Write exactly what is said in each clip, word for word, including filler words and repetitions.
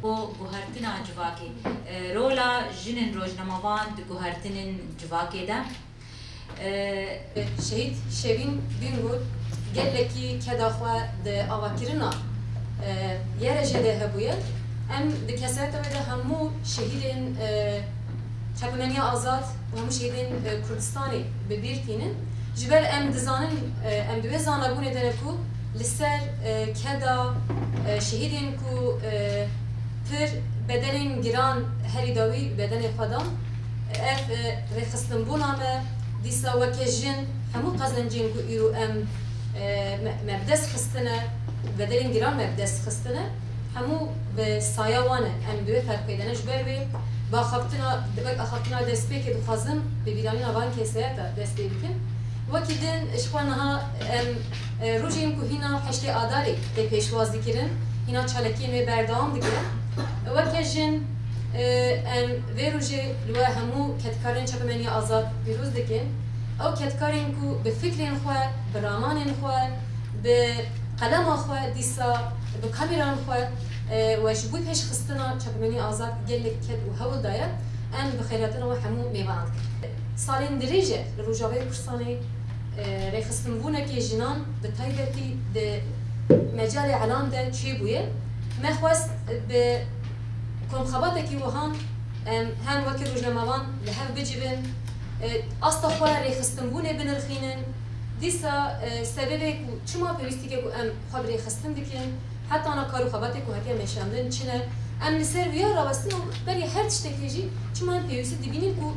Bo guhertina civakê, e, rola jinên rojnamevan di guhertinên civakê de. E, Şehîd Şevîn Bîngûl gelekî keda xwe di avakirina, e, Y R J de hebûye. Em di kesayeta wê de hemû şehîdên, e, Çapemeniya Azad û hemû şehîdên, e, Kurdistanê bi bîr tînin. Ji ber em dizanin, e, em di wê zanabûnê de ne ku li ser, e, keda, e, şehîdên ku, e, pir bedelên giran herî dawî bedenê xwe dan, ev, e, rêxistinbûna me dîsa weke jin hemû qezencên ku îro em, e, me, me bi dest xistine, bedelên giran me bi dest xistine. Hemû bi saya wan e. Em di wê ferqê de ne. Ji ber wê bi axaftina, wek axaftina destpêkê dixwazim bi bîranîna van kesayeta dest pê bikim. Wekî din ji xwe niha em, e, rojên ku hîna heştê Adarê tê pêşwaz dikirin, hîna çalakiyên wê berdewam dikirin. Weke jin, e, em vê rojê li we hemû kedkarên Çapemeniya Azad pîroz dikin. Ew kedkarên ku bi fikrên xwe, bi ramanên xwe, bi qelema xwe, dîsa bi kameran xwe, e, we ji bo pêşxistina Çapemeniya Azad gelek ked û hewl daye, em bi xêrhatina we hemû mêvanan dikin. Salên dirêj e li Rojavayê Kurdistanê, e, rêxistinbûnekê jinan bi taybetî di mecalê elam de çêbûye. Me xwest bi komxebatekî wihan em hem wekî rojnamevan li hev bicivin, e, asta xwe rêxistinbûnê binirxînin. Dîsa, e, sebebê ku çima pêwîstî ke ku em xwe bi rêxistin dikin, heta na kar û xebatê ku hatiye meşandin çi ne? Em li ser wiya rawestin û berî her tiştekê jî çima em pêwîstî dibînin ku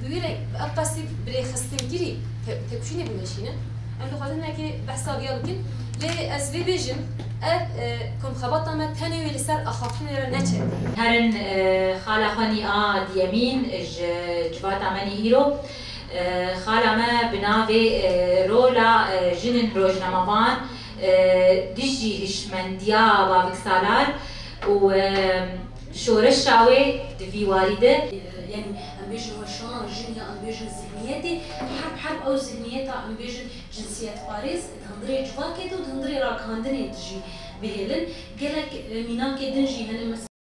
bi wî re ev qasî bi rêxistinkirî te-, têkoşînê bimeşînin? Em dixwazin hinekê behsa viya bikin. Lê ez vê bêjim, ev, e, komxebata me tenê wê li ser axaftinê re neçe. Herin, e, xala xwe nî a diyemîn ji civata me nî îro. E, xala me bi navê, e, rola, e, jinên rojnamevan, e, dijî hişmendiya Bavik Salar û, e, şoreşa wê di vî warî de. Yanî em bêjin weşana jin ya em bêjin zihniyetê, heb heb ew zihniyeta em bêjin cinsiyetparêz di hundirê civakê de û di hundirê ragihandinê de jî bihêlin. Gelek, e, mînakê din jî hene, mesela